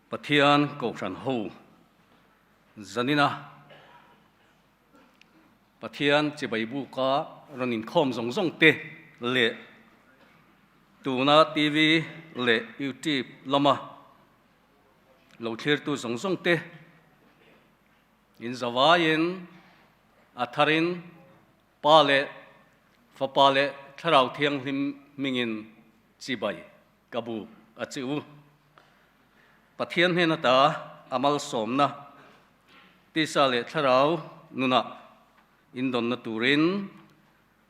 Pathian Kohhran ho zanina Pathian chibai buka rawn inkhawm zawng zawng te leh tuna TV leh YouTube lama lo thlirtu zawng zawng te in zavaiin a tharin Pa leh Fapa leh Thlarau Thianghlim hmingin chibai ka buk a che u. Pathian hnen ata a malsawmna tisa leh thlarau nunah indawnna turin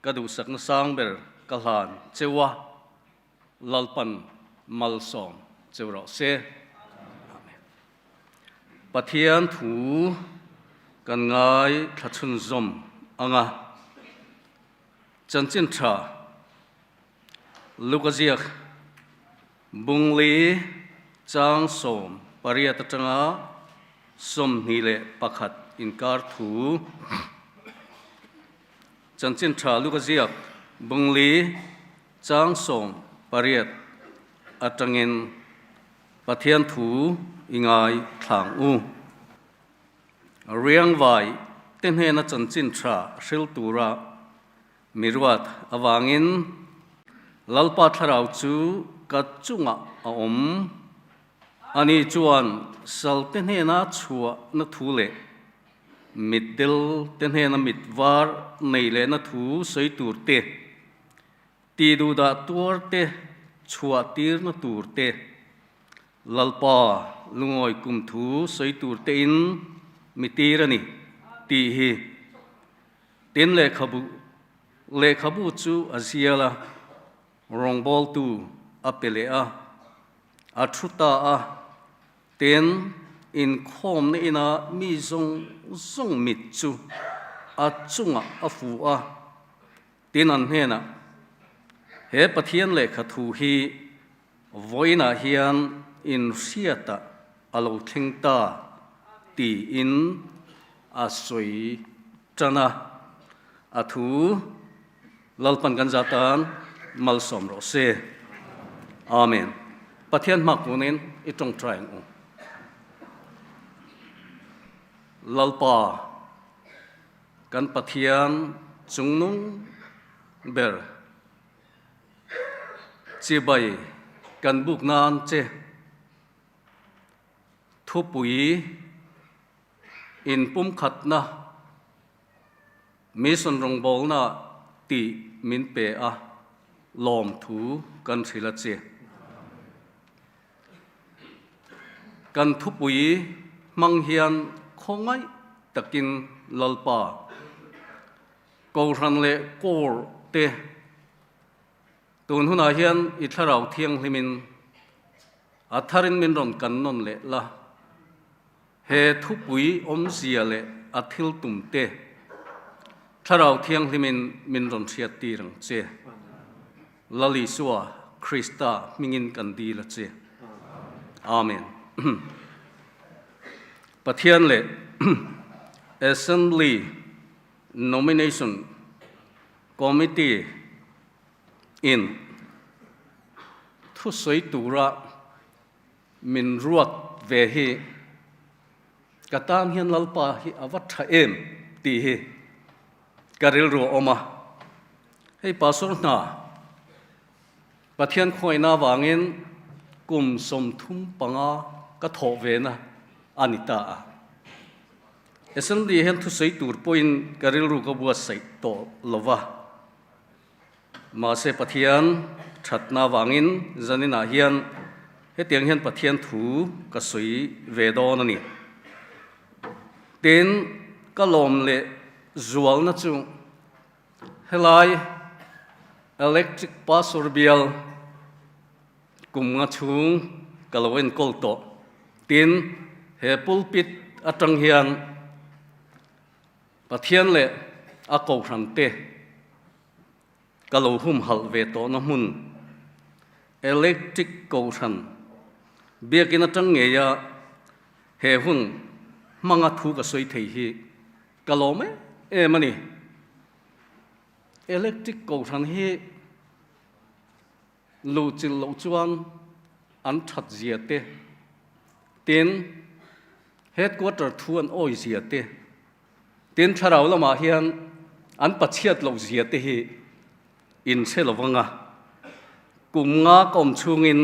ka duhsakna sang ber ka hlan cheu a, Lalpan malsawm cheu rawh se. Amen. Pathian thu kan ngai thla chhunzawm ang a, chanchin tha Luka ziak Bungli chang 18 atanga 21 inkar thu chanchin tha Luka ziak Bungli chang 18 atangin Pathian thu i ngai thlang u. Riangvai te hnena chanchin tha hril tura Mi ruat avangin Lalpa thlarau chu ka chungah a awm. Ani chuan salte hnena chhuahna thu leh mitdel te hnena mit var nei lehna thu sawi tur te, tih duhdah tuar te chhuah tirna tur te, Lalpa lungawi kum thu sawi tur tein mi tir a ni tih hi. Tin, lehkhabu lehkhabu chu a zial a, rawngbawltu a pe leh a, a thu ta a. Tin, inkhawmna ina mi zawng zawng mit chu a chungah a fu a. Tin, an hnenah, He Pathian lehkha thu hi vawiinah hian inhriatah a lo thleng ta, tiin a sawi tan a. A thu Lalpan kan za tan malsawm rawh se. Amen. Pathian hmak tunin i tawngtai ang u. Lalpa kan Pathian chungnung ber chibai kan buk nan che Thupui inpumkhatna mission rawngbawlna tih min pe a, lawmthu kan hrilh a che. Kan thupui hmang hian khawngaih takin Lalpa, Kohhran leh Corps te Tun hunah hian i Thlarau Thianghlimin a tharin min rawn kan nawn leh la, he thupui awmzia leh a thil tum te Thlarau Thianghlimin min rawn hriat tir ang che. Lal Isua Krista hmingin kan dil a che. Amen. Pathian leh Assembly Nomination Committee in thusawi tura min ruat ve hi ka tan hian Lalpa hi a va tha em tih hi ka rilru a awm a. Hei Pastor hna Pathian khawngaihna avangin kum 35 ka thawh ve na a ni ta a. Assembly hian thusawi tur pawhin ka rilru ka buatsaih tawh lo va. Mahse Pathian thatna avangin zaninah hian hetiang hian Pathian thu ka sawi ve dawn a ni. Tin, ka lawm leh zualna chu helai electric pastor bial kum nga chhung ka lo enkawl tawh. Tin, he pulpit atang hian Pathian leh a kohhran te ka lo humhalh ve tawhna hmun electric kohhran biakin atang ngeia he hun hmanga thu ka sawi thei hi ka lawm em em a ni. Electric kohhran hi luhchilh loh chuan an that zia te. Tin, headquarter thu an awi zia te, tin thlarau lamah hian an pachhiat loh zia te hi in hre lo vang a. Kum nga ka awm chhungin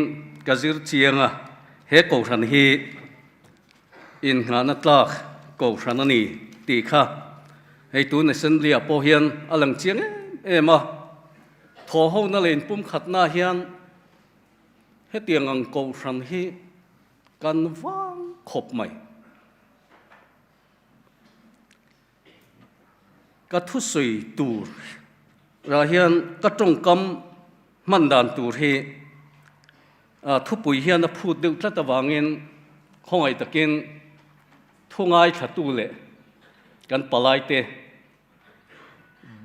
ka zir chiang a, he kohhran hi inngahna tlak kohhran a ni tih kha hei tun assembly ah pawh hian a lang chiang em em a. Thawhhona leh inpumkhatna hian Hetiang ang kohhran hi kan vang khawp mai. Ka thusawi tur rah hian ka tawngkam hman dan tur hi thupui hian a phut deuh tlat avangin khawngaih takin thu ngaithlatu leh kan palaite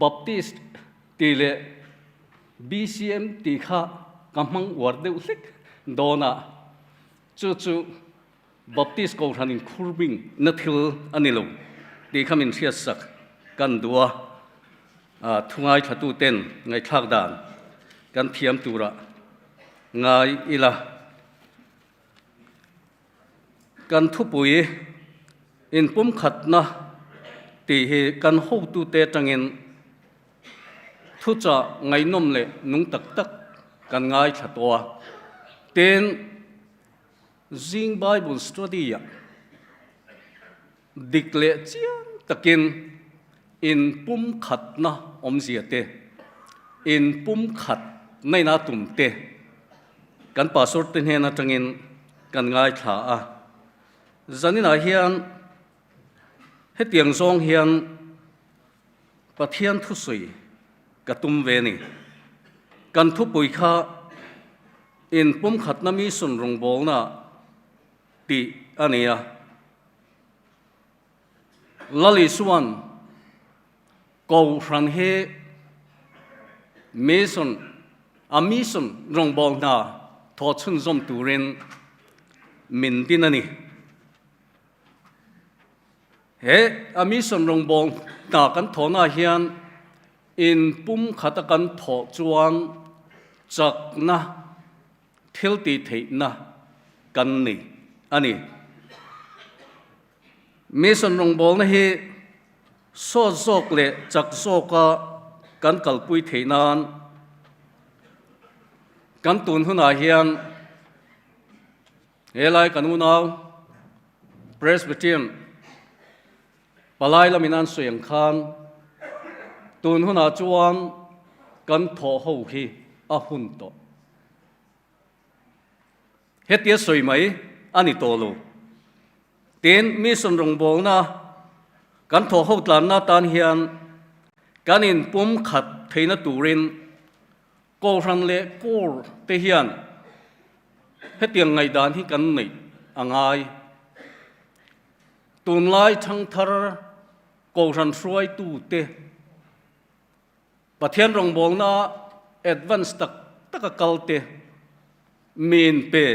Baptist tih leh BCM tih kha ka hmang uar deuh hlek dawn a, chu chu Baptist Kohhran in khurbing na thil a ni lo tih kha min hriatsak kan duh a, thu ngaithlatu ten ngaihthlak dan kan thiam turah ngai ila. Kan thupui inpumkhatna tih hi kan hotute atangin thuchah ngaihnawm leh nung tak tak kan ngaithla tawh a. Tin, zing Bible study-ah dik leh chiang takin inpumkhatna awmzia te, inpumkhat naina tum te kan pastor te hnen atangin kan ngaithla a. Zaninah hian hetiang zawng hian Pathian thusawi ka tum ve ni. Kan thupui kha inpumkhatna mission rawngbawlna tih a ni a. Lali chuan Kohhran hi mission, a mission rawngbâwl hna thawh chhunzawm turin min din a ni. He a mission rawngbâwl hna kan thawhnaah hian in pumkhata kan thawh chuan chakna, thil tih theihna kan nei a ni. Mission rawngbawlna hi sawt zawk leh chak zawka kan kalpui theih nan kan tun hunah hian helai kan unau Presbyterian palai lamin an sawi ang khan tun hunah chuan kan thawh ho hi a hun tawh. Hetia sawi mai a ni tawh lo. Tin, mission rawngbawlna kan thawh ho tlanna atan hian kan inpum khat theihna turin Kohhran leh Corps te hian hetiang ngaihdan hi kan neih a ngai. Tunlai thangthar Kohhran hruaitute Pathian rawngbawlna advance tak tak a kal te, min pe,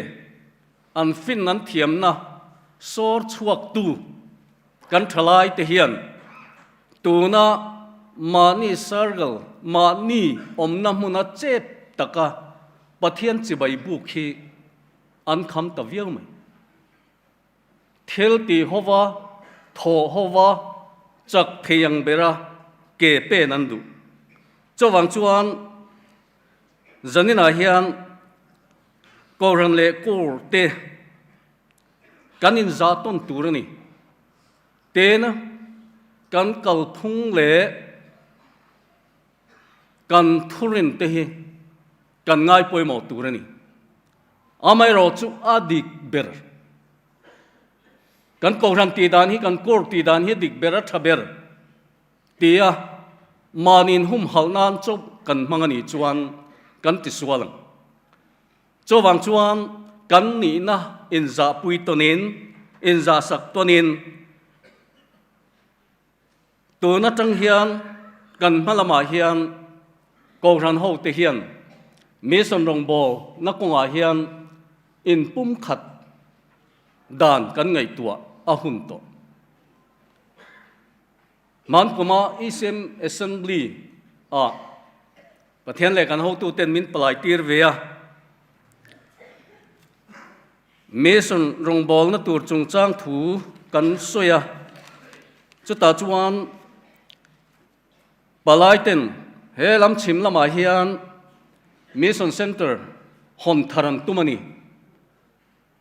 an fin an thiamna sawr chhuaktu kan thalai te hian tuna mahni circle, mahni awmna hmuna chep taka Pathian chibai buk hi an kham ta viau mai. Thil ti hova, thaw hova, chak thei ang bera ke pen an duh. Chuvang chuan zaninah hian Kohhran leh Corps te kan inzah tawn tur a ni. Tena kan kalphung leh kan thurin te hi kan ngai pawimawh tur a ni. Amaherawh chu a dik ber. Kan Kohhran tih dan hi, kan Court tih dan hi a dik ber, a tha ber tia mahniin humhalh nan chauh kan hmang a nih chuan kan tisual ang. Chuvang chuan kan nihna inzahpui tawnin, inzahsak tawnin, Tun atang hian kan hma lamah hian Kohhran hote hian mission rawngbawlna kawngah hian inpumkhat dan kan ngaihtuah a hun tawh. Hmankuma ECM Assembly ah Pathian leh kan hotuten min palai tir ve a. Mission rawngbawlna tur chungchang thu kan sawi a, chutah chuan palaiten he lam chhim lamah hian Mission Centre hawn thar an tum a ni.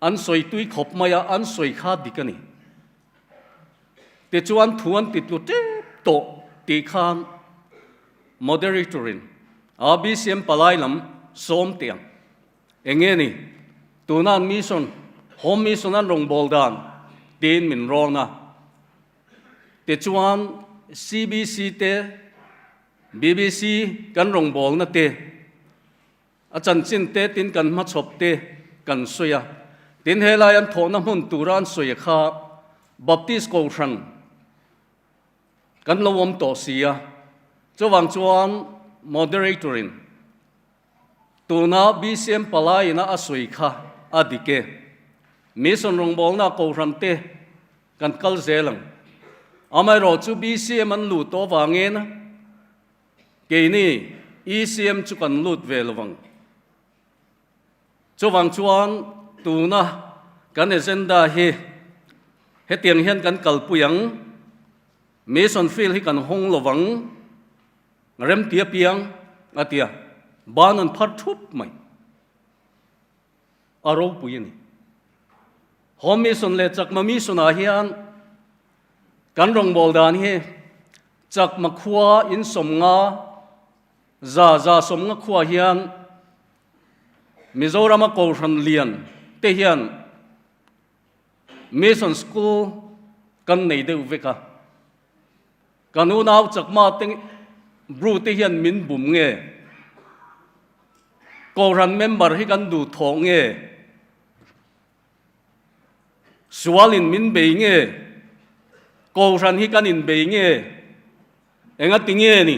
An sawi tui khawp mai a, an sawi kha dik a ni. Tichuan thu an ti tlu tep tawh tih khan Moderator-in RBCM palai lam sawm teh ang. Eng nge ni? Tuna an mission, Home Mission an rawngbâwl dan tiin min rawn a. Tichuan CBC te, BBC kan rawngbâwlna te, A chanchin te tin kan hmachhawp te kan sawi a, tin helai an thawhna hmun tura an sawi kha Baptist Kohhran kan lo awm tawh si a, chuvang chuan Moderator in tuna BCM palai ina a sawi kha a dik e. Mission rawngbawlna Kohhran te kan kal zel ang. Amaherawh chu BCM an luh tawh avangin Keini ECM chu kan lut ve lo vang. Chuvang chuan tuna kan agenda hi hetiang hian kan kalpui ang, Mission field hi kan hawng lo vang, remti apiang a ti a, ban an phar thup mai. A ropui a ni. Home Mission leh Chakma Mission ah hian kan rawngbâwl dan hi Chakma khua in 50, 150 khua hian Mizorama Kohhran lian te hian Mission School kan nei deuh vek a. Kan unau Chakma te Bru te hian min bum nge? Kohhran member hi kan duh thawh nge? Sualin min bei nge? Kohhran hi kan inbei nge? Engati nge ni?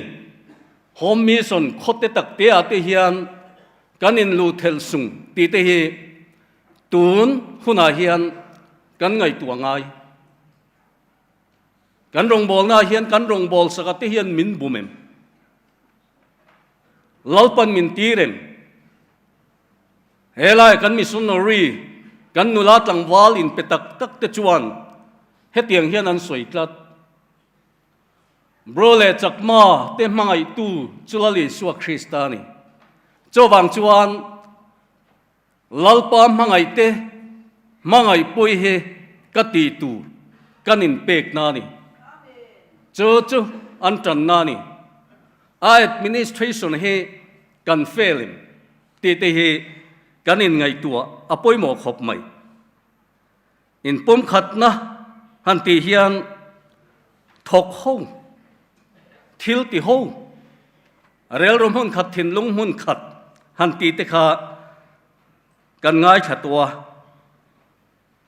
Home Mission khawte tak te ah te hian kan inluh thelh sung tih te hi tun hunah hian kan ngaihtuah ngai. Kan rawngbawlna ah hian kan rawngbâwl saka te hian min bum em? Lalpan min tir em? Helai kan missionary, kan nula tlangval inpe tak tak te chuan hetiang hian an sawi tlat. Bro leh Chakma te hmangaihtu chu Lal Isua Krista a ni. Chuvang chuan Lalpa hmangaihte hmangaihpui hi ka tih tur kan inpekna a ni. Chu chu an tanna a ni. A administration hi kan fail em tih te hi kan inngaihtuah a pawimawh khawp mai. Inpumkhatna han tih hian thawk ho, thil ti ho, relru hmun khat, thinlung hmun khat han tih te kha kan ngaithla tawh a.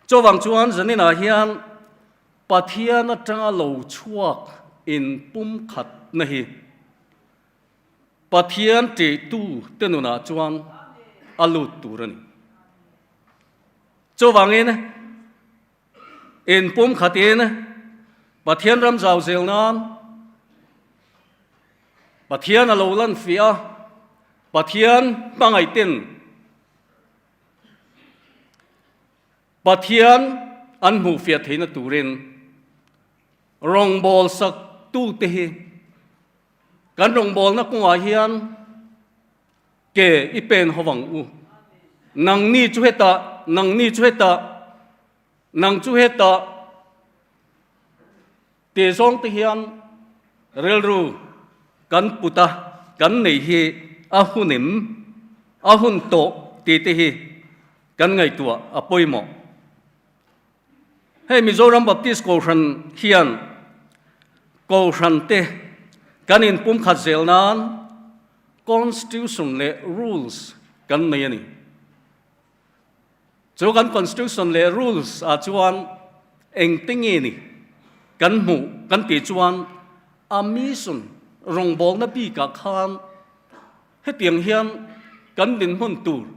Chuvang chuan zaninah hian Pathian atanga lo chhuak inpumkhatna hi Pathian ṭihtu te nunah chuan a lut tur a ni. Chuvangin, inpumkhatin Pathian ram zau zel nan Pathian a lo lan fiah a, Pathian hmangaihten Pathian an hmuh fiah theihna turin rawngbâwl saktute hi kan rawngbâwlna kawngah hian Ke i pen ho vang u. Nangni chu hetah, nangni chu hetah, nang chu hetah tih zawng te hian rilru kan put a, kan nei hi a hun em, a hun tawh tih te hi kan ngaihtuah a pawimawh. Hei Mizoram Baptist Kohhran hian Kohhran te kan inpumkhat zel nan Constitution leh Rules kan nei a ni. Chu kan Constitution leh Rules ah chuan engte nge ni kan hmuh kan tih chuan a mission rawngbawlna bikah khan hetiang hian kan dinhmun tur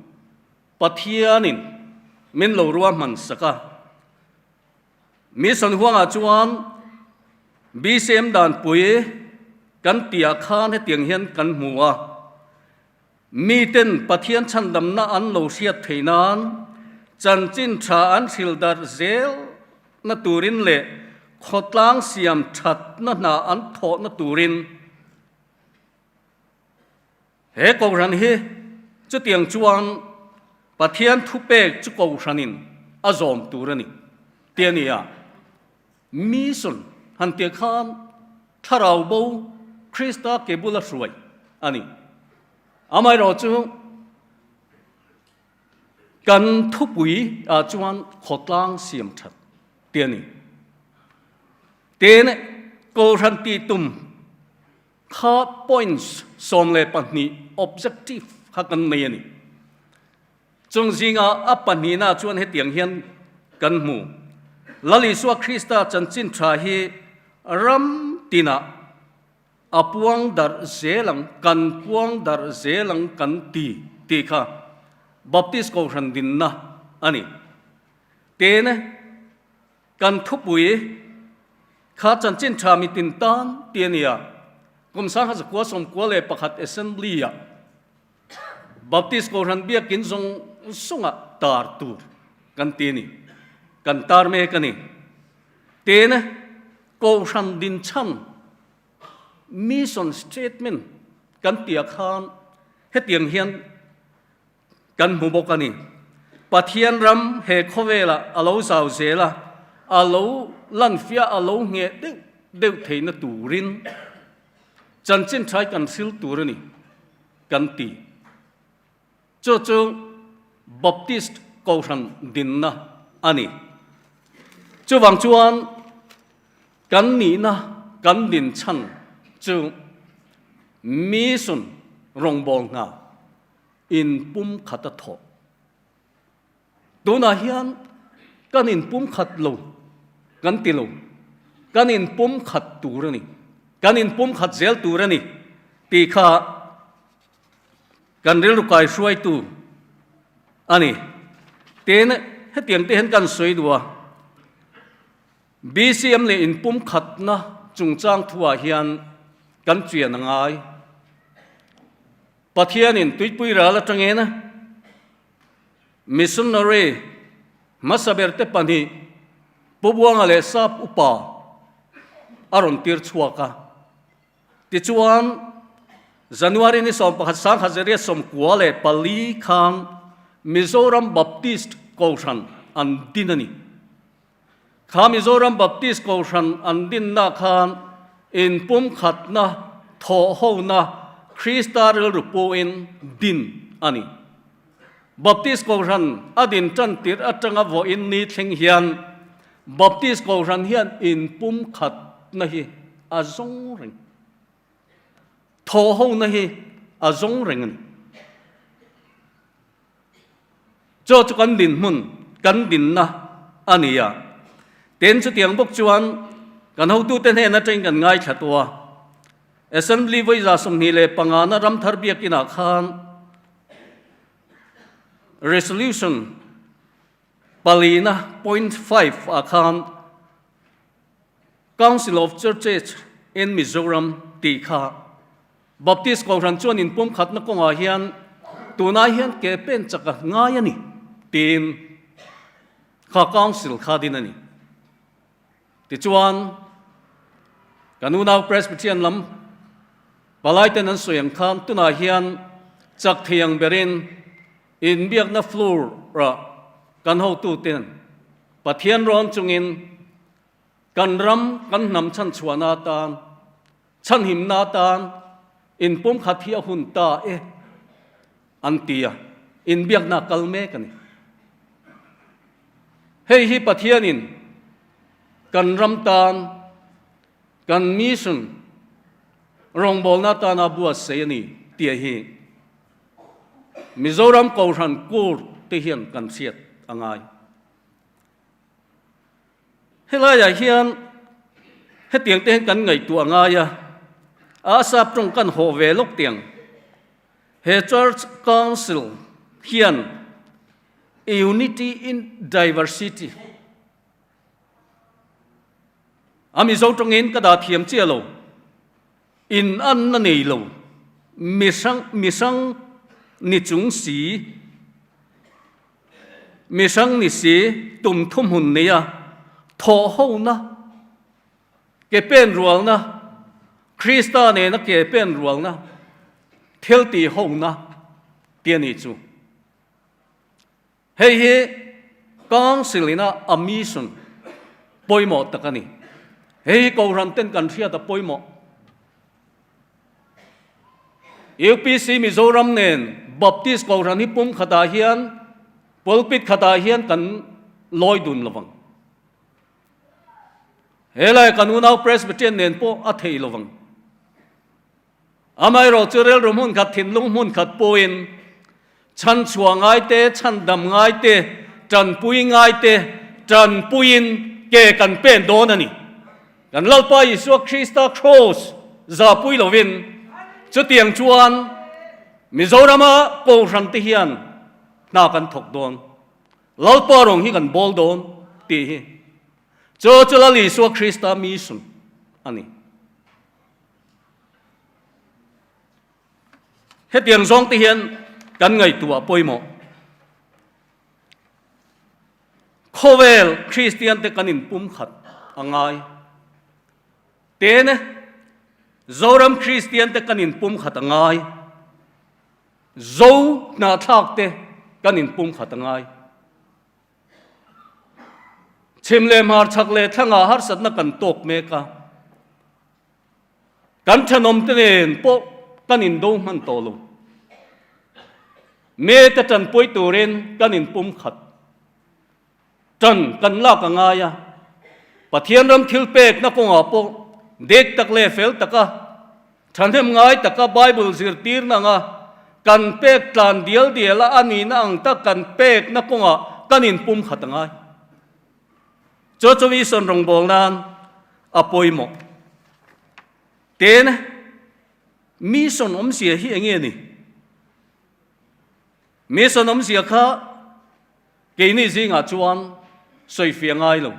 Pathianin min lo ruahman sak a. Mission huangah chuan BCM danpui kan tihah khan hetiang hian kan hmu a, Miten Pathian chhandamna an lo hriat theih nan Chanchin tha an hril darh zel na turin leh khawtlang siam thatna hna an thawhna turin he Kohhran hi chutiang chuan Pathian thupek chu Kohhranin a zawm tur a ni tih a ni a. Mission han tih khan thlarau bo Krista ke bula hruai a ni. Amaherawhchu Kan thupui ah chuan khawtlang siam that ti a ni. Tin, Kohhran tih tum kha points 12 objective kha kan nei a ni. Chung zinga a pahnihna chuan hetiang hian kan hmu. Lal Isua Krista chanchin tha hi ram tinah A puang darh zel ang, kan puang darh zel ang kan ti tih kha Baptist Kohhran dinna a ni. Tin, kan thupui kha chanchin tha mitin tan ti a ni a, kum 1991 Assembly-ah Baptist Kohhran biakin zawng zawngah tar tur kan ti a ni, kan tar mek a ni. Tin, Kohhran dinchhan mission statement kan tih ah khan hetiang hian kan hmu bawk a ni. Pathian ram he khawvelah a lo zau zel a, a lo lanfiah a lo ngheh deuh deuh theihna turin chanchin thai kan hril tur a ni kan ti. Chu chu Baptist Kohhran dinna a ni. Chuvang chuan kan nihna kan din chhan chu mission rawngbâwl hna inpumkhat a thawh. Tunah hian kan inpumkhat lo kan ti lo, kan inpumkhat tur a ni, kan inpumkhat zel tur a ni tih kha Kan rilru kai hruaitu a ni. Tin, hetiang te hian kan sawi duh a, BCM leh inpumkhatna chungchang thuah hian kan chian a ngai. Pathianin tuipui ral atangin missionary hmasa berte pahnih Pu Buanga leh Sap Upa a rawn tir chhuak a. Tichuan, January ni 11 1994 khan Mizoram Baptist Kohhran an din a ni. Kha Mizoram Baptist Kohhran an dinna khan inpumkhatna, thawhhona Krista rilru puin din a ni. Baptist Kohhran a din tan tirh atanga vawiin ni thleng hian Baptist Kohhran hian inpumkhatna hi a zawng reng. Thawhhona hi a zawng reng a ni. Chaw chu kan dinhmun, kan dinna a ni a. Tin, chutiang bawk chuan kan hotute hnen atangin kan ngaithla tawh a. Assembly vawiza 25 na Ramthar Biakinah khan Resolution palina point five ah khan Council of Churches in Mizoram tih kha Baptist Kohhran chuan inpumkhatna kawngah hian tunah hian ke pen chak a ngai a ni tiin kha Council kha din a ni. Tichuan, kan unau Presbyterian lam palaiten an sawi ang khan tunah hian chak thei ang berin inbiakna floor ah kan hotuten Pathian rawn chungin kan ram kan hnam chhanchhuahna atan, chhanhimna atan inpumkhat hi a hun ta e an ti a, inbiakna kal mek a ni. Hei hi Pathianin kan ram tan, kan mission rawngbawlna tana buatsaih a ni tih hi Mizoram Kohhran Court te hian kan hriat a ngai. Helaiah hian hetiang te hian kan ngaihtuah a ngai a, a sap tawng kan haw ve lawk tiang. He Church Council hian Unity in Diversity a Mizo tawngin ka dah thiam chiah lo, in anna nei lo, mi hrang mi hrang ni chung si. Mi hrang ni si tum thuhmun neia thawh hona, ke pen rualna, Krista nena ke pen rualna, thil tih hona ti a nih chu. Hei hi Council ina a mission pawimawh tak a ni. Hei hi Kohhran ten kan hriat a pawimawh. UPC Mizoram nen Baptist Kohhran hi pum khatah hian pulpit khatah hian kan lawi dun lovang. Helai kan unau Presbyterian nen pawh a thei lovang. Amaherawh chu rilru hmun khat thinlung hmun khat pawhin chhanchhuah ngai te, chhandam ngai te, tanpui ngai te tanpuiin ke kan pen dawn a ni. Kan Lalpa Isua Krista Kraws zahpui lovin chutiang chuan Mizorama Kohhran te hian hna kan thawk dawn, Lalpa rawng hi kan bawl dawn tih hi chu chu Lal Isua Krista mission a ni. Hetiang zawng te hian kan ngaihtuah pawimawh. Khawvel Kristian te kan inpumkhat a ngai. Ten Zoram Kristian te kan inpumkhat a ngai. Zo hnahthlak te kan inpumkhat a ngai. Chhim leh hmar chhak leh thlangah harsatna kan tawk mek a. Kan thenawmte nen pawh kan indo hman tawh lo. Mete tanpui turin kan inpumkhat. Tan kan lak a ngai a. Pathian ram thil pekna kawngah pawh dik tak leh fel taka thahnem ngai taka Bible zirtirna anga kan pek tlan dial dial a a nihna ang tak kan pekna kawngah kan inpumkhat a ngai. Chu chu mission rawngbâwl nân a pawimawh. Tin, mission awmzia hi eng nge ni? Mission awmzia kha keini zîngah chuan sawifiah ngai lo.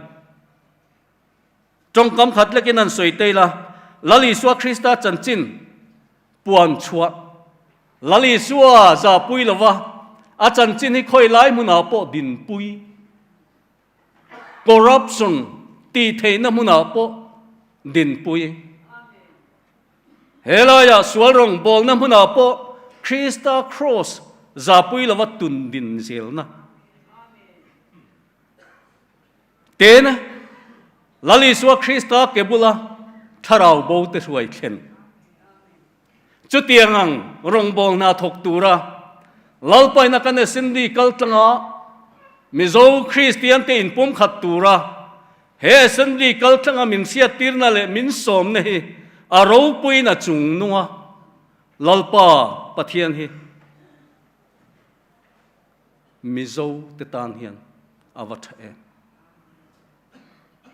Tawngkam khat lekin an sawi teil a, Lal Isua Krista chanchin puan chhuah, Lal Isua zahpui lova a chanchin hi khawi lai hmunah pawh dinpui. Corruption tih theihna hmunah pawh dinpui. He laiah sual rawngbawlna hmunah pawh Krista Kraws zahpui lova tun din zelna. Tin, Lal Isua Krista ke bula thlarau bo te hruai thlen. Chutiang ang rawngbâwl hna thawk tura Lalpaina kan Assembly kal tlanga Mizo Kristiante inpumkhat tura he Assembly kal tlanga min hriattirna leh min sawmna hi a ropuiin a chung nung a, Lalpa Pathian hi Mizo te tan hian a va tha em.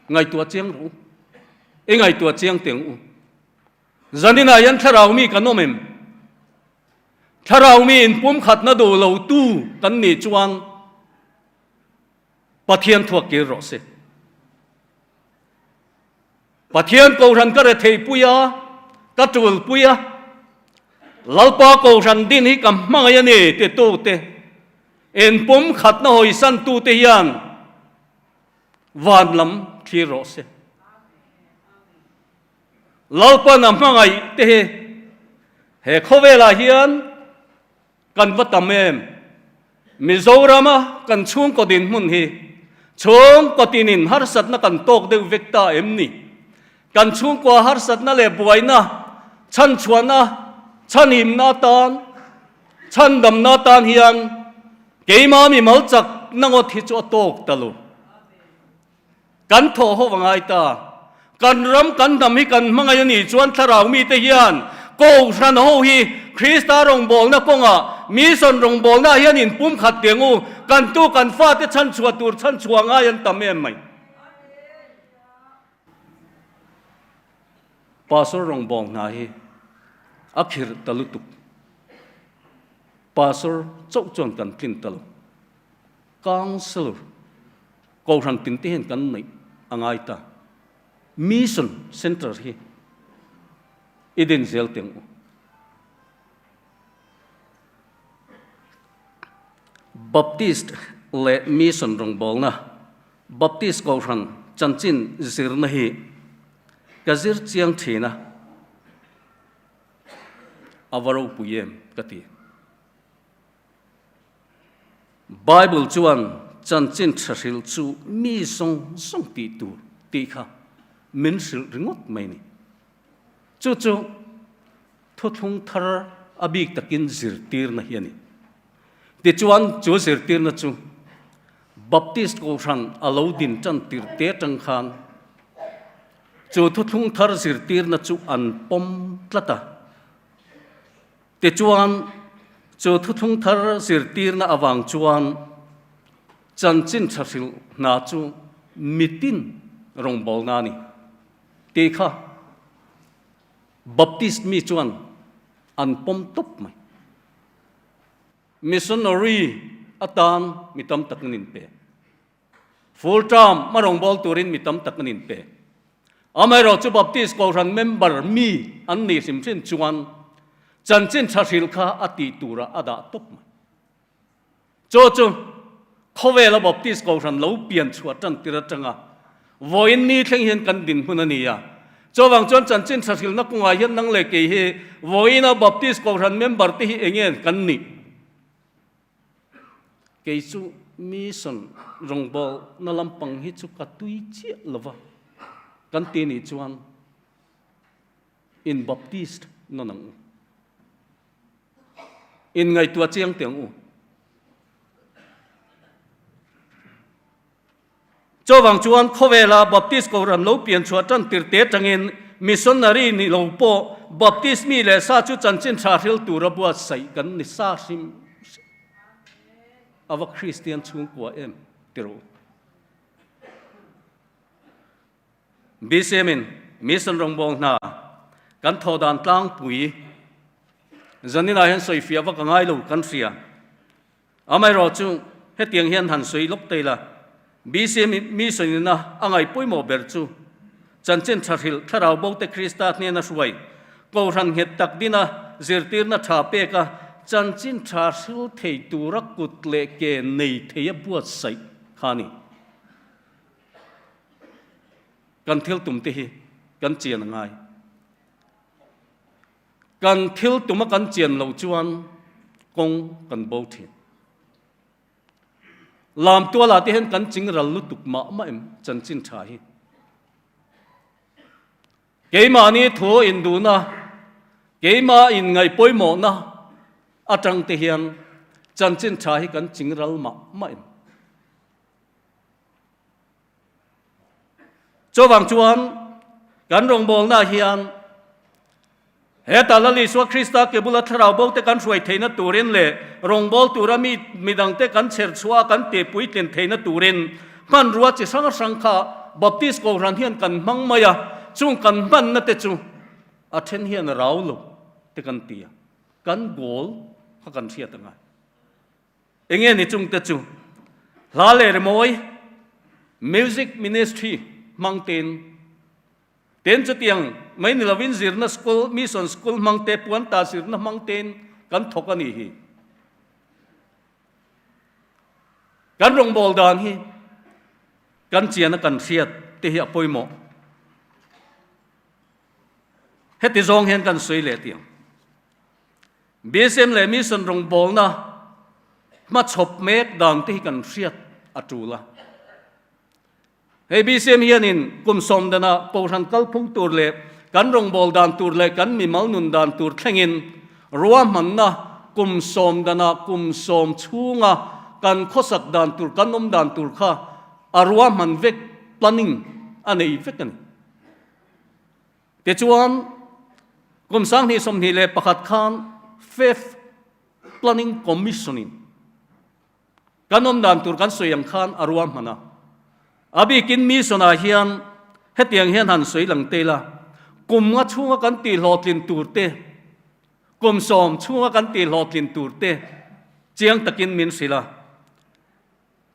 Ngaihtuah chiang rawh u. I ngaihtuah chiang teh ang u. Zaninah hian thlarau mi kan awm em? Thlarau mi inpumkhatna duh lo tu kan nih chuan Pathian thuak kir rawh se. Pathian Kohhran ka retheipui a, ka tulpui a, Lalpa Kohhran din hi ka hmangaih a ni titute, inpumkhatna hawisantute hian van lam thlir rawh se. Lalpan a hmangaih te hi he khawvelah hian kan va tam em? Mizorama kan chhungkaw dinhmun hi chhungkaw tinin harsatna kan tawk deuh vek ta em ni? Kan chhungkua harsatna leh buaina, chhanchhuahna, chhanhimna atan, chhandamna atan hian keimah mimal chakna ngawt hi chu a tawk ta lo. Kan thawh ho a ngai ta. Kan ram kan hnam hi kan hmangaih a nih chuan thlarau mite hian Kohhran ho hi Krista rawngbawlna kawngah mission rawngbawlna ah hian inpumkhat teh ang u. Kan tu kan fate chhanchhuah tur chhanchhuah ngai an tam em mai. Pastor rawngbawng hna hi a khirh ta lutuk. Pastor chauh chuan kan tlin ta lo. Councillor Kohhran tin te hian kan neih a ngai ta. Mission Centre hi i din zel teh ang u. Baptist leh Mission rawngbawlna Baptist Kohhran chanchin zirna hi ka zir chiang thin a, a va ropui em ka ti. Bible chuan chanchin tha hrilh chu mi zawng zawng tih tur tih kha min hrilh ringawt mai ni. Chu chu thuthlung thar a bik takin zirtirna hi a ni. Tichuan chu zirtirna chu Baptist Kohhran a lo din tan tir te atang khan chu thuthlung thar zirtirna chu an pawm tlat a. Tichuan, chu thuthlung thar zirtirna avang chuan chanchin tha hrilh hna chu mitin rawngbawlna a ni tih kha Baptist mi chuan an pawm tawp mai. Missionary atan mi tam tak an inpe. Full term a rawngbâwl turin mi tam tak an inpe. Amaherawhchu Baptist Kohhran member mi an nih hrim hrim chuan chanchin tha hrilh kha a tih turah a dah tawp mai. Chu chu khawvela Baptist Kohhran lo pian chhuah tan tir atanga vawiin ni thleng hian kan dinhmun a ni a. Chuvang chuan chanchin tha hrilhna kawngah hian nang leh kei hi vawiina Baptist Kohhran member te hi enge kan nih? Kei chu mission rawngbawlna lampang hi chu ka tui chiah lo va, kan ti nih chuan in Baptist nawn ang u. In ngaihtuah chiang teh ang u. Chuvang chuan khawvela Baptist Kohhran lo pian chhuah tan tir te atangin missionary ni lo pawh Baptist mi leh sa chu chanchin tha hril tura buatsaih kan ni sa hrim hrim. A va Kristian chhungkua em ti rawh u. BCM in mission rawngbâwl hna kan thawh dan tlangpui zaninah hian sawifiah vak a ngai lo kan hria. Amaherawh chu hetiang hian han sawi lawk ta ila, BCM mission ina a ngaih pawimawh ber chu chanchin tha hrilh thlarau bote Krista hnena hruai, Kohhran nghet tak dina zirtirna tha peka chanchin tha hril thei tura kut leh ke nei thei a buatsaih kha a ni. Kan thil tum te hi kan chian a ngai. Kan thil tuma kan chian loh chuan kawng kan bo thin. Lamtualah te hian kan ching ral lutuk mah mah em chanchin tha hi. Keimahni thu induhna, keimah inngaih pawimawhna atang te hian chanchin tha hi kan ching ral mah mah em. Chuvang chuan kan rawngbawlna hian heta Lal Isua Krista ke bula thlarau bo te kan hruai theihna turin leh rawngbâwl tura mi midangte kan chher chhuah a kan tih puitlin theihna turin hmanrua chi hrang hrang kha Baptist Kohhran hian kan hmang mai a, chung kan hmanna te chu a then hian rau lo te kan ti a, kan goal kha kan hriat a ngai. Enge ni chungte chu hla leh rimawi, music ministry, hmang tein ten chutiang mai ni lovin zirna school, mission school hmang te, puanta zirna hmang tein kan thawk a nih hi. Kan rawngbâwl dan hi kan chiana kan hriat te hi a pawimawh. Heti zawng hian kan sawi leh tiang. BSM leh Mission rawngbawlna hmachhawp mek dan te hi kan hriat a tul a. Hei BCM hianin kum sawmdana Kohhran kalphung tur leh kan rawngbâwl dan tur leh kan mimal nun dan tur thlengin ruahmanna kum sawmdana kum sawm chhunga kan khawsak dan tur kan awm dan tur kha a ruahman vek planning a nei vek a ni. Tichuan, kum 2021 khan Fifth Planning Commission-in kan awm dan tur kan sawi ang khan a ruahman a. A bikin mission-ah hian hetiang hian han sawi lang te ila, kum nga chhunga kan tihhlawhtlin tur te, kum sawm chhunga kan tihhlawhtlin tur te chiang takin min hrilh a.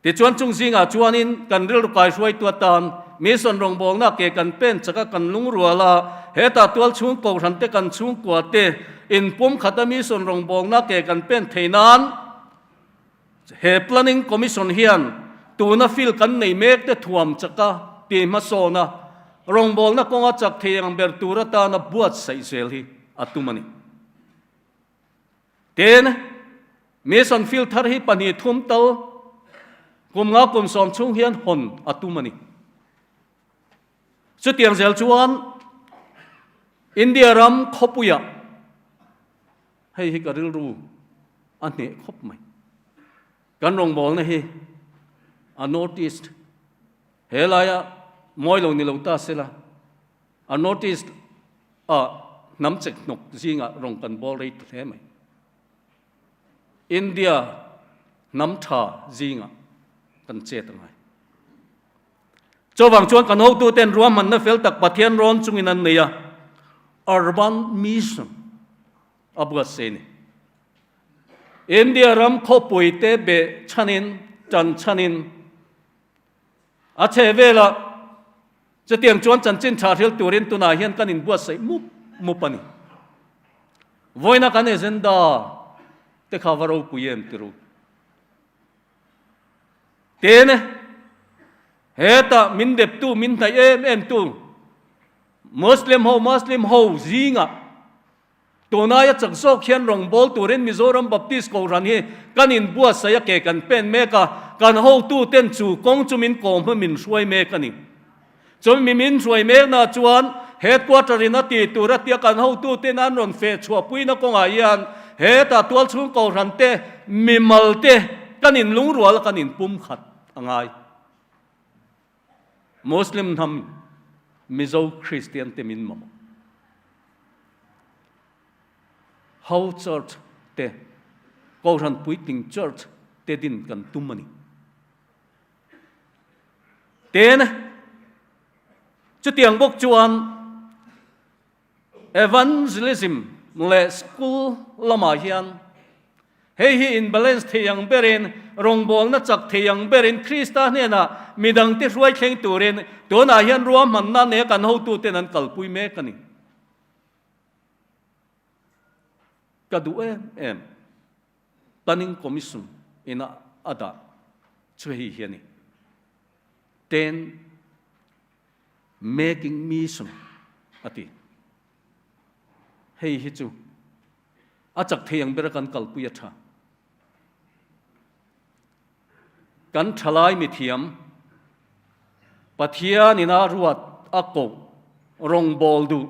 Tichuan chung zingah chuanin kan rilru kaihruaitu atan mission rawngbawlna ke kan pen chak a, kan lungrual a, hetah tual chhung kohhran te kan chhungkua te inpum khata mission rawngbawlna ke kan pen thei nan. He Planning Commission hian tuna field kan nei mek te thuam chaka ti hmasawn a, rawngbawlna kawnga chak thei ang ber tur atana buatsaih zel hi a tum a ni. Tin, mission field thar hi pahnih thum tal kum nga kum sawm chhung hian hawn a tum a ni. Chutiang zel chuan India ram khawpuiah hei hi ka rilru a hneh khawp mai. Kan rawngbawlna hi a North East he laia mawi lo ni lo ta sela a North East a hnam chek hnawk zingah rawng kan bawl rei ta hle mai. India hnam tha zingah kan chet a ngai. Chuvang chuan kan hotuten ruahmanna fel tak Pathian rawn chungin an nei a, Urban Mission a buatsaih a ni. India ram khawpuite beh chhanin, tan chhanin a chhe velah chutiang chuan chanchin tha hril turin tunah hian kan inbuatsaih mup mup a ni. Vawiina kan agenda te kha va ropui em ti ru. Tin, hetah min deptu, min hnaih em em tu Muslim ho, Muslim ho zingah tunaia chak zawk hian rawngbâwl turin Mizoram Baptist Kohhran hi kan inbuatsaih a, ke kan pen mek a, kan hotuten chu kawng chu min kawm hma min hruai mek a ni. Chumi min hruai mekna chuan Headquarter in a ti tur a tia kan hotuten an rawn feh chhuahpuina kawngah hian hetah tualchhung kohhran te, mimal te kan inlungrual a kan inpumkhat a ngai. Muslim hnam Mizo Kristian te min mamawh. Ho Church te, Kohhran Puitling Church te din kan tum a ni. Tin, chutiang bawk chuan Evangelism leh school lamah hian hei hi in balance thei ang berin, rawngbawlna chak thei ang berin Krista hnenah midangte hruai thleng turin tunah hian ruahmanna nen kan hotuten an kalpui mek a ni. Ka duh em em. Planning Commission ina a dah chu hei hi a ni, Tent Making Mission a ti. Hei hi chu a chak thei ang bera kan kalpui a tha. Kan thalai mithiam Pathian ina ruat a koh rawngbâwl duh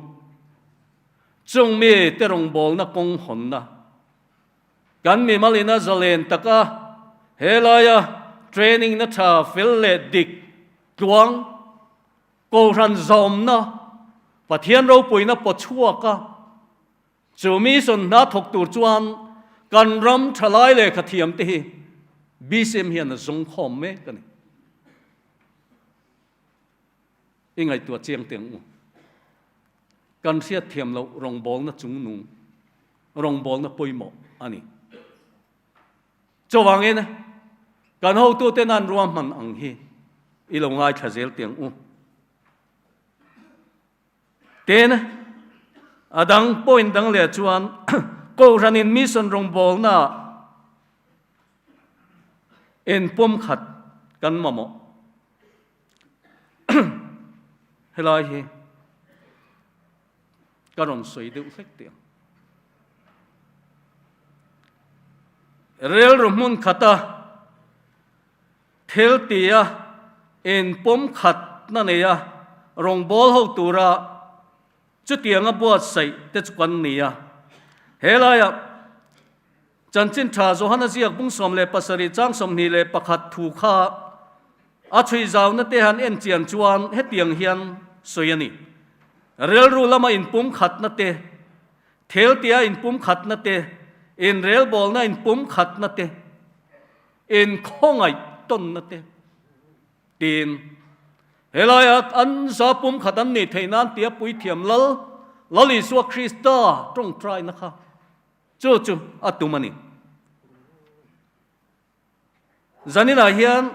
chung mite rawngbâwlna kawng hawnna Kan mimal ina zalen taka helaia training na tha fel leh dik tluang Kohhran zawmna Pathian ropuina pawchhuak a, chu mission hna thawk tur chuan kan ram thalai lehkha thiam te hi BCM hian a zawng khawm mek a ni. I ngaihtuah chiang teh ang u. Kan hriat thiam loh rawngbawlna chungnung, rawngbawlna pawimawh a ni. Chuvangin, kan hotuten an ruahman ang hi i lo ngaithla zel teh ang u. Tin, a dang point dang leh chuan Kohhranin mission rawngbawlnaah inpumkhat kan mamawh. Helai hi ka rawn sawi deuh hlek teh ang. Rilru hmun khata thil tia inpawm khatna neia rawngbâwl ho tura chutianga buatsaih te chu kan ni a. Helaiah Chanchin Tha Johana ziak bung 17 chang 21 thu kha a chhui zauna te han en chian chuan hetiang hian sawi a ni, Rilru lama inpumkhatna te, theltia inpumkhatna te, inrelbawlna inpumkhatna te, inkhawngaih tawnna te, tiin helaia an za pumkhat an nih theih nan tia puithiam Lal, Lal Isua Krista tawngtaina kha Chu chu a tum a ni. Zaninah hian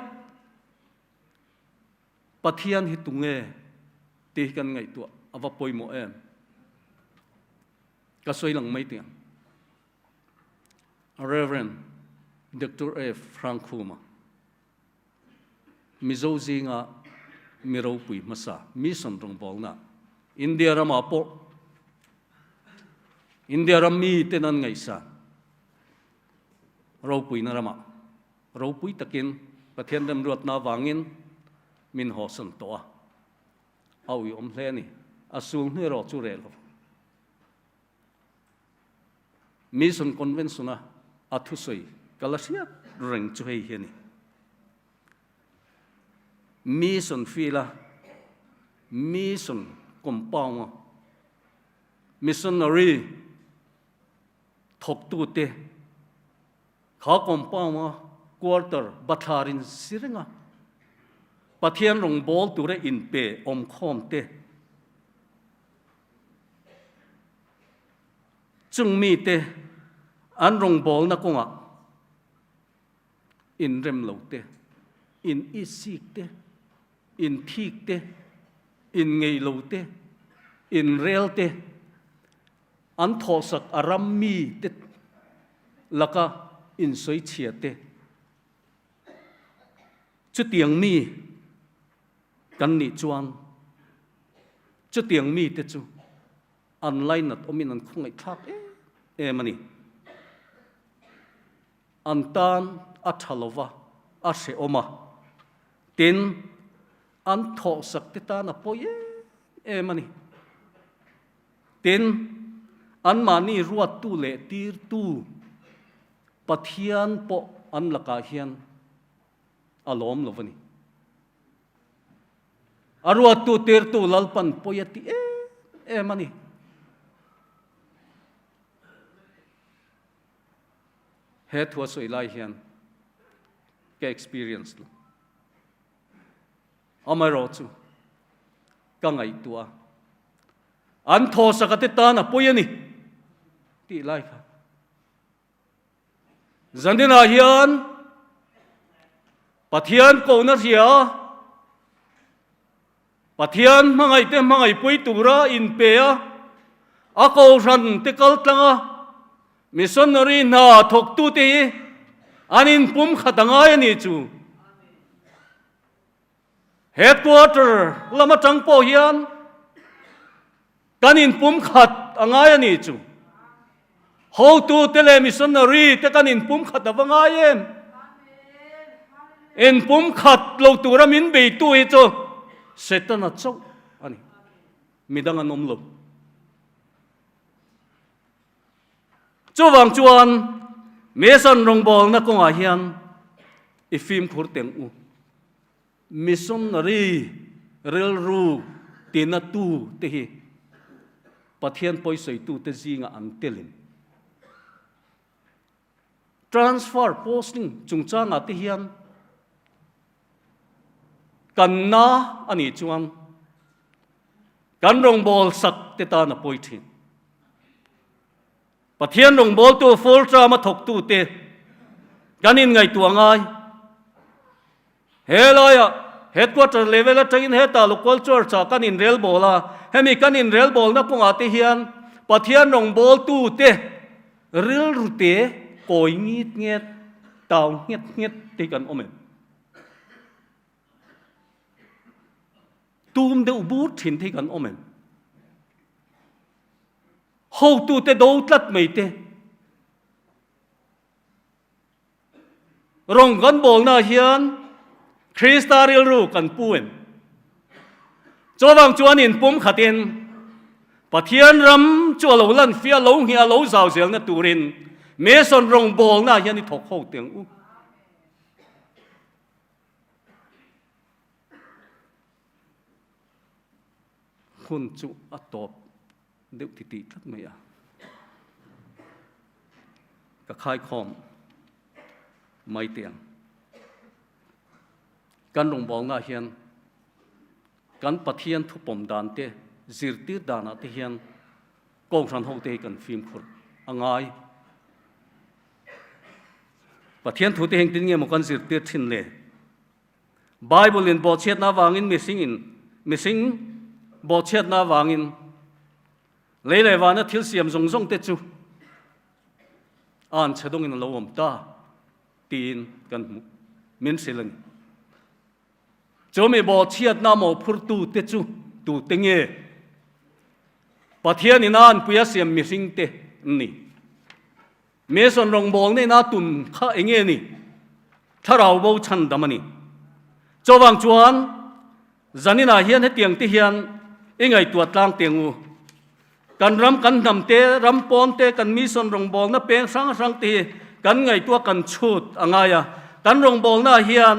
Pathian hi tunge tih hi kan ngaihtuah a va pawimawh em? Ka sawi lang mai tih ang. Reverend. Doctor F. Hrangkhuma, Mizo zinga mi ropui hmasa, mission rawngbawlna India ramah pawh India ram miten an ngaihsan ropuina ramah ropui takin Pathian remruatna avangin min hawsan tawh a, a uiawm hle a ni. A sul hnu erawh chu reh lo. Mission Convention-a a thusawi ka la hriat reng chu hei hi a ni. Mission field-a Mission compound-a missionary thawktute kha compound-a quarter bathlarin si renga Pathian rawngbâwl tura inpe awmkhawmte Chung mite an rawngbawlna kawngah inrem lo te, in isik te, in thik te, in ngei lo te, in rel te, an thawhsak a ram mite laka insawichhia te, chutiang mi kan nih chuan chutiang mite chu an lainat awmin an khawngaihthlak em em a ni. An tan a tha lova, a hrehawm a, tin, an thawhsak te tan a pawi em em a ni. Tin, anmahni ruattu leh tirtu Pathian pawh an lakah hian a lawm lo a ni. A ruattu tirtu Lalpan pawi a ti em em a ni. He thua sawi lai hian ka experience lo. Amaherawh chu ka ngaihtuah a, an thawsaka te tan a pawi a ni tih lai kha. Zaninah hian Pathian kohna hria, Pathian hmangaihte hmangaihpui tura inpe a, a kohhran te kal tlang a, missionary hna thawktute hi an inpum khat a ngai a ni chu. Headquarter lam atang pawh hian kan inpum khat a ngai a ni chu. Hotu te leh missionary te kan inpum khat a va ngai em? Inpum khat lo tura min beitu hi chu Setana chauh a ni. Midang an awm lo. Chuvang chuan Mission rawngbawlna kawngah hian i fimkhur teng u. Missionary rilru tina tu te hi Pathian pawisawitu te zingah an telin transfer posting chungchangah te hian kan na a nih chuan kan rawngbâwl sak te tan a pawi thin. Pathian rawngbâwltu full term a thawktute kan inngaihtuah ngai. He laiah headquarter level atangin hetah local church ah kan inrelbawl a, hemi kan inrelbawlna kawngah te hian Pathian rawngbawltute rilru te kawi ngit nget, tau nghet nghet te hi kan awm em? Tum deuh bur thin te hi kan awm em? Hotute do tlat mai te. Rawng kan bawlna hian Krista rilru kan pu em? Chuvang chuan inpum khatin Pathian ram chu a lo lan fia lo nghih a lo zau zelna turin Mason rawng bawlna hian i thawk ho teng u. Hun chu a tawp deuh ti tih tlat mai a. Ka khaikhawm mai teh ang. Kan rawngbawlnaah hian kan Pathian thupawm dan te, zirtir danah te hian Kohhran hote hi kan fimkhur a ngai. Pathian thute hi engtin nge maw kan zirtir thin le? Bible in bawhchhiatna avangin mihring in mihring bawhchhiatna avangin lei leh vana thil siam zawng zawng te chu a an chhe dawngin a lo awm ta. tiin kan hmu. Min hrilh a ni. Chumi bawhchhiatna mawhphurtute chu tute nge? Pathianin a anpui a siam mihringte an ni. Mason rawngbawlna ina tum kha eng nge ni? Thlarau bo chhandam a ni. Chuvang chuan zaninah hian hetiang te hian i ngaihtuah tlang teng u. Kan ram, kan hnam te, ram pawn te, kan mission rawngbawlna peng hrang hrang te hi kan ngaihtuah kan chhut a ngai a. Kan rawngbawlnaah hian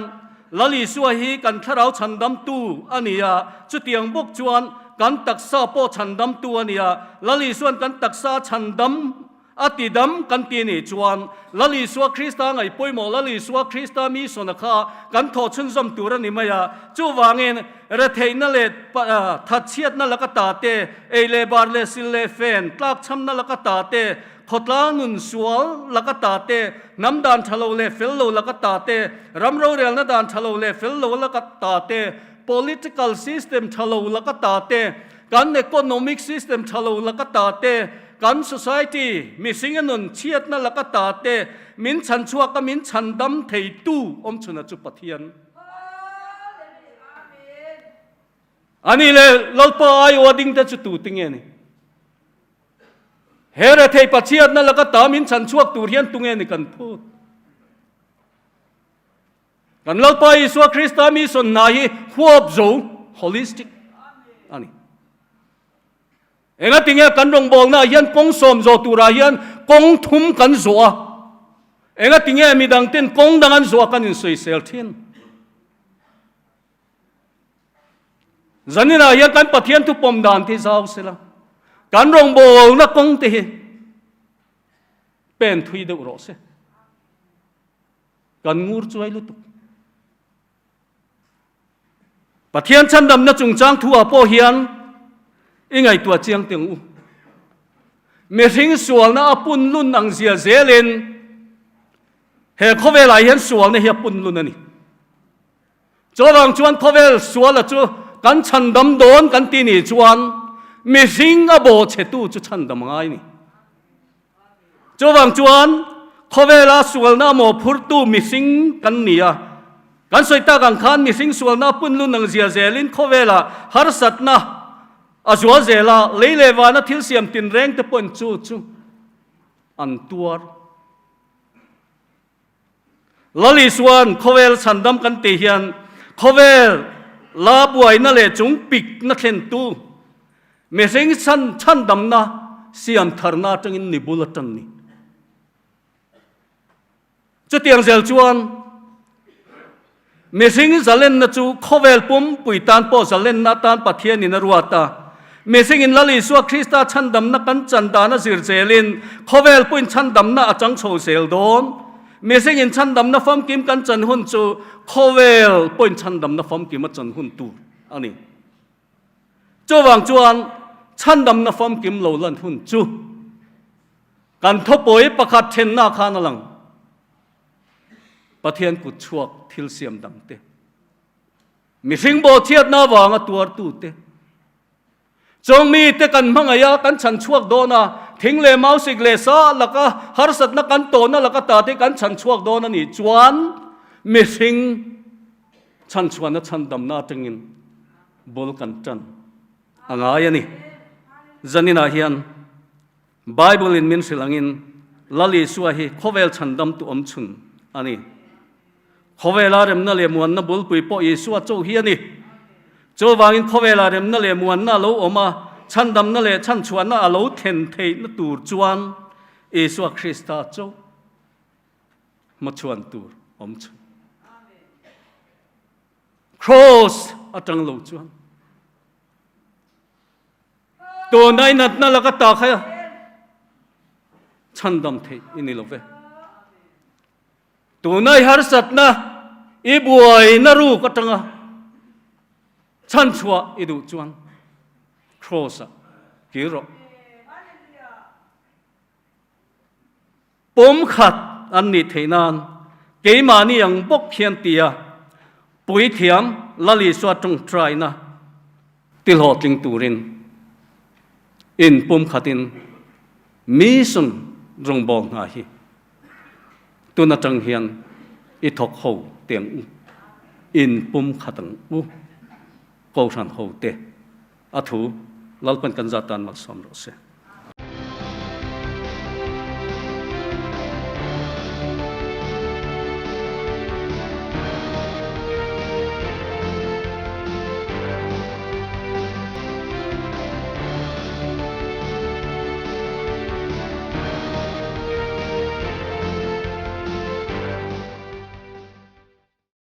Lal Isua hi kan thlarau chhandamtu a ni a, chutiang bawk chuan kan taksa pawh chhandamtu a ni a. Lal Isua'n kan taksa chhandam A ti dam kan ti nih chuan Lal Isua Krista ngaih pawimawh Lal Isua Krista mission-a kha kan thawh chhunzawm tur a ni mai a. Chuvangin, retheihna leh thatchhiatna laka ta te, ei leh bar leh sil leh fen tlakchhamna laka ta te, khawtlang nun sual laka ta te, hnam dan tha lo leh fel lo laka ta te, ram rorelna dan tha lo leh fel lo laka ta te, political system tha lo laka ta te, Kan economic system tha lo laka ta te, kan society mihring a nun chhiatna laka ta te, min chhan chhuak a min chhan dam thei tu awm chhuna chu Pathian a ni le. Lalpa aiawh a ding te chu tu te nge ni? He rethei Pathiatna laka ta min chhan chhuak tur hian tu nge ni kan phut? Kan Lalpa Isua Krista mission hna hi huap zo, holistic, a ni. Engatinge kan rawngbawlnaah hian kawng sawm zawh turah hian kawng thum kan zawh a? Engatinge midangten kawng dang an zawh a kan insawisel thin? Zaninah hian kan Pathian thu pawm dan te hi zau sela, kan rawngbawlna kawng te hi pen thui deuh rawh se. Kan ngur chuai lutuk. Pathian chhandamna chungchang thu ah pawh hian i ngaihtuah chiang teng u. Mihring sualna a pun lun ang zia zelin he khawvelah hian sualna hi a pun lun a ni. Chuvang chuan khawvel suala chu kan chhandam dawn kan ti nih chuan mihring a bawhchhetu chu chhandam a ngai a ni. Chuvang chuan khawvela sualna mawhphurtu mihring kan ni a, kan sawi tak ang khan mihring sualna punlun ang zia zelin khawvela harsatna a zual zel a, lei leh vana thil siam tinreng te pawhin chu chu an tuar. Lal Isua'n khawvel chhandam kan tih hian khawvel la buaina leh chung pikna thlentu mihring chhan chhandamna siam tharna atangin ni bul a tan ni. Chutiang zel chuan Mihring zalenna chu khawvel pumpui tan pawh zalenna atan Pathianin a ruat a. Mihringin Lal Isua Krista chhandamna kan chan dan a zir zelin khawvel puin chhandamna a chang chho zel dawn. Mihringin chhandamna famkim kan chan hun chu khawvel pawhin chhandamna famkim a chan hun tur a ni. Chuvang chuan chhandamna famkim lo lan hun chu kan thawpawi pakhat thenna khan a lang. Pathian kut chhuak thil siam dang te, mihring bawhchhiatna avanga tuartu te, chawng mite kan hmangaih a, kan chhan chhuak dawn a, thing leh mausik leh sa laka harsatna kan tawhna laka ta te kan chhan chhuak dawn a nih chuan mihring chhanchhuahna chhandamna atangin bul kan tan a ngai a ni. Zaninah hian Bible in min hrilh angin Lal Isua hi khawvel chhandamtu awm chhun a ni. Khawvela remna leh muanna bulpui pawh Isua cho hi a ni. Chuvangin khawvela remna leh muanna a lo awm a, chhandamna leh chhanchhuahna a lo thlen theihna tur chuan Isua Krista cho hmachhuan tur awm chhun. Kraws atang lo chuan. Tuna i natna laka ta kha chhandam theih i ni lo ve. Tuna i harsatna i buaina ruk atanga chhanchhuah i duh chuan Kraws-ah kir rawh. Pawm khat an nih theih nan keimahni ang bawk hian tia puithiam Lal Isua tawngtaina ti hlawhtling turin inpum khatin mission rawngbâwl hna hi tun atang hian. I thawk ho teh ang u, in pum khat ang u, Kohhran ho te a thu Lalpan kan zat tan malsawm rawh se.